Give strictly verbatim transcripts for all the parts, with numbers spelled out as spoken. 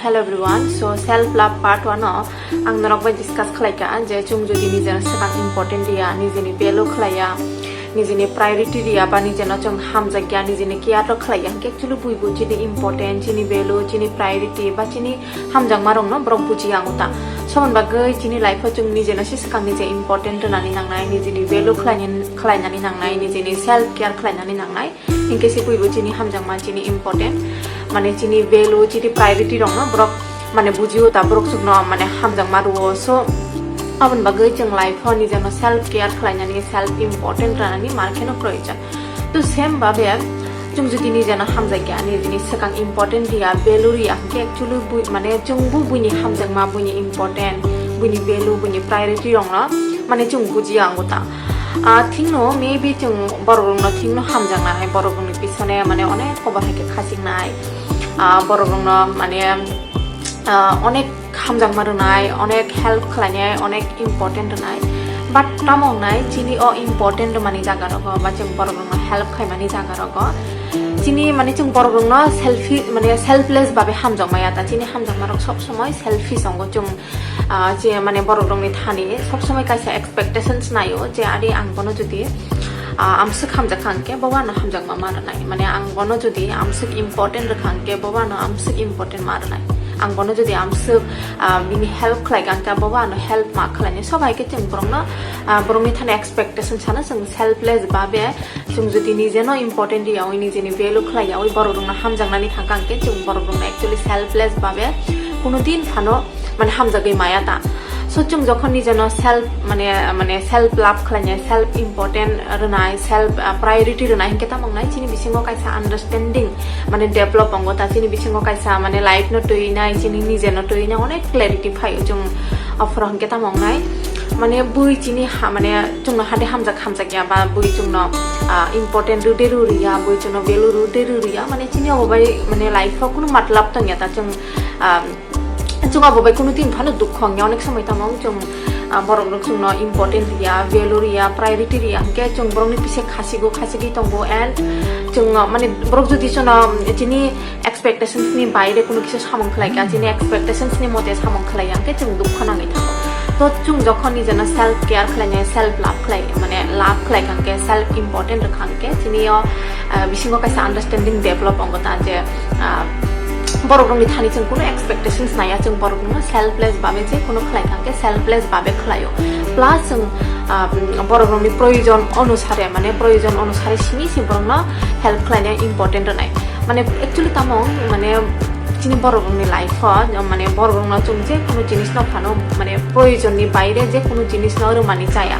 Hello everyone, so self love part one o ang norok bai discuss khlai kha je chwng jodi nijeno swkang important riya, nijeni value khlaiya, nijeni priority riya ba nijeno chwng hamjakya, nijeni care rok khlaiya, hwnkhe actually buibo chini important, chini value, chini priority ba chini hamjakma rokno borok bujiya ang uta. Soboni bagwi chini life o chwng nijeno se swkang nije important rwnani nangnai, nijeni value khlainani, khlainani nangnai, nijeni self care khlainani nangnai. Hinkhe se buibo chini hamjakma, chini important, mane chini value, chini priority rokno borok mane bujio ta, borok chwngno mane hamjakma rwo. So aboni bagwi chwng life o nijeno self care khlainani, self important rwnani mar kheno proyojon. To same babe chwng jodi nijeno hamjakya, nijeni swkang important riya, value riya, hinkhe actually bui-, mane chwngbo buini hamjakma, buini important, buini value, buini priority rokno mane chwng bujiya ang uta. Ah, thikno maybe chwng borok rokno thikno hamjaknai, borok rokni pisone mane onek kobo hai khe khasiknai, ah, borok rokno mane, ah, onek hamjakma rwnai, onek help khlainai, onek important rwnai. But tamo wngnai chini o important rwmani jaga rogo ba chwng borok rokno help khaimani jaga rogo chini mane chwng borok rokno selfish mane selfless babe hamjakmaya ta, chini hamjakma rok sob somoi selfish wngo chwng. Ah, je mane borok rokni thani sob somoi kaisa expectations naio je ari ang bono jodi, ah, amswk hamjak kha hwnkhe bobo ano hamjakma ma rwnai, mane ang bono jodi amswk important rwkha hwnkhe bobo ano amswk important ma rwnai, ang bono jodi amswk, ah, bini help khlai kha hwnkhe bobo ano help ma khlainai. Sob hai khe chwng borokno, ah, borokni thani expectation sana chwng selfless babe chwng jodi nijeno important riyawi, nijeni value khlaiyawi borok rokno hamjaknani thangkha hwnkhe chwng borok rokno actually selfless babe kuno din phano mane hamjagwi maya ta. So chwng jokhon nijeno self mane, mane self love khlainai, self important rwnai, self, ah, priority rwnai hinkhe tamo wngnai chini bisingo kaisa understanding mane develop wngo ta, chini bisingo kaisa mane life no twi nai, chini nijeno twi nai onek clarity phaio chwng aphuru hinkhe tamo wngnai mane bui chini ha mane chwngno hade hamjak hamjakya ba bui chwngno, ah, important rwde rwriya, bui chwngno value rwde rwriya, mane chini obo bai mane life o kunu matlab tongya ta chwng, ah, chwng abo bai kunu din phano dukho wngya onek somoi tamo chwng, ah, borok rok chwngno important riya, value riya, priority riya, hinkhe chwng borokni pise khasigo, khasigwi tongo and chwng, ah, mane borok jodi chwngno chini expectations ni baire kunu kisa samung khlai kha, chini expectations ni mote samung khlai ya, hinkhe chwng dukho nangwi thango. To chwng jokhon nijeno self care khlainai, self love khlai, mane love khlai kha, hinkhe self important rwkha, hinkhe chini o, ah, bisingo kaisa understanding develop wngo ta je, ah, borok rokni thani chwng kunu expectations naiya, chwng borok rokno selfless babe je kunu khlai kha, hinkhe selfless babe khlaio. Plus chwng, ah, borok rokni proyojon onusare, mane proyojon onusare simi si borokno help khlainai important rwnai. Mane actually tamo wng, mane chini borok rokni life o, mane borok rokno chwng je kunu jinis no phano, mane proyojon ni baire je kunu jinis no rwmani chaya.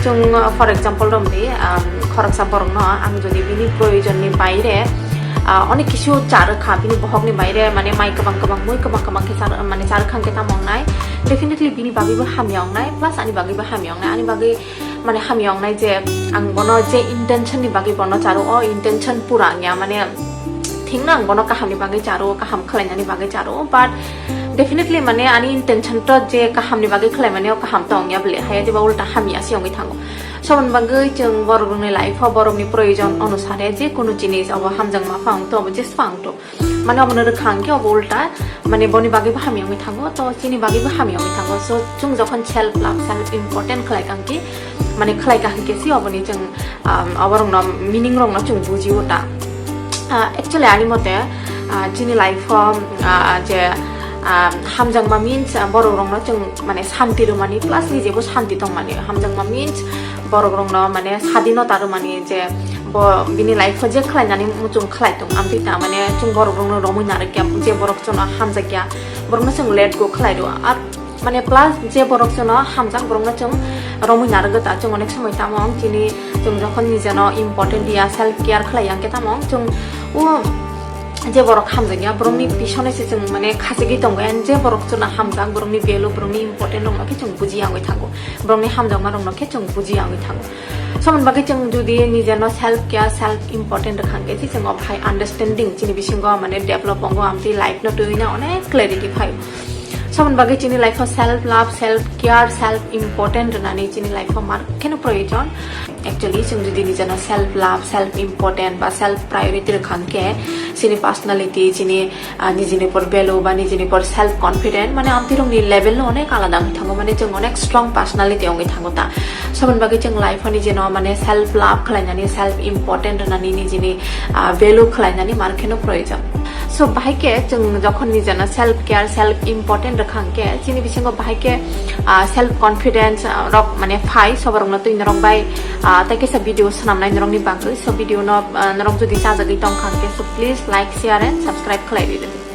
Chwng, for example romdi, um, khoroksa borok no ang jodi bini proyojon ni baire, ah, onek kisu charwkha, bini bohok ni baire mane mai kwbang kwbang, mui kwbang kwbang khe char-, mane charwkha hwnkhe tamo wngnai, definitely bini bagwi bo hamya wngnai, plus ani bagwi bo hamya wngnai, ani bagwi mane hamya wngnai je ang bono je intention ni bagwi bono charo, o intention pura wngya, mane thikno ang bono kaham ni bagwi charo, kaham khlainani bagwi charo, but definitely mane ani intention to je kaham ni bagwi khlaimani o kaham to wngya bwle, haya diba ulta hamya se wngwi thango. Soboni bagwi chwng borok rokni life o borokni proyojon onusare je kunu jinis obo hamjakma pha wngto, obo jespa wngto, mane obono rwkha hwnkhe obo ulta mane boni bagwi bo hamya wngwi thango, to chini bagwi bo hamya wngwi thango. So chwng jokhon self love, self important khlai kha hwnkhe, mane khlai kha hwnkhe se oboni chwng, um, oborokno meaning rokno chwng bujio ta. Ah, actually ani mote, ah, chini life o, ah, je, ah, hamjakma means, ah, borok rokno chwng mane santi rwmani plus nijebo santi tongmani. Hamjakma means borok rokno mane sadinota rwmani je bo bini life o je khlainani muchung khlai tong, amtwi ta mane chwng borok rokno romwi narwkya, je borok chwngno hamjakya borokno chwng let go khlai rw. Ar mane plus je borok chwngno hamjak borokno chwng romwi narwgo ta, chwng onek somoi tamo wng chini chwng jokhon nijeno important ya self care khlai ya hwnkhe tamo wng chwng o je borok hamjakya borokni pisone se chwng mane khachigwi tongo, and je borok chwngno hamjak borokni value borokni important rokno khe chwng bujiya wngwi thango, borokni hamjakma rokno khe chwng bujiya wngwi thango. Somoni bagwi chwng jodi nijeno self care, self important rwkha hwnkhe se chwng o bahai understanding chini bisingo mane develop wngo, amtwi life no twiwi na onek clarity phaio. Saboni bagwi chini life o self love, self care, self important rwnani chini life o mar kheno proyojon. Actually, chwng jodi nijano self love, self important ba self priority rwkha hwnkhe, chini personality, chini, ah, nijini por value ba nijini por self confident, mane amtwirokni level no onek alada wngwi thango, mane chwng onek strong personality wngwi thango ta. Saboni bagwi chwng life o nijino mane self love khlainani, self important rwnani, nijini, ah, value khlainani mar kheno proyojon. So, bahai khe chwng jokhon nijano self care, self important rwkha hwnkhe, chini bisingo bahai khe, ah, self confidence, ah, rok mane phai, soborokno twi norok bai, ah, tei kaisa video swnamnai norokni bagwi. So, video no, ah, norok jodi chajagwi tongkha hwnkhe, so please like, share and subscribe khlai ridi.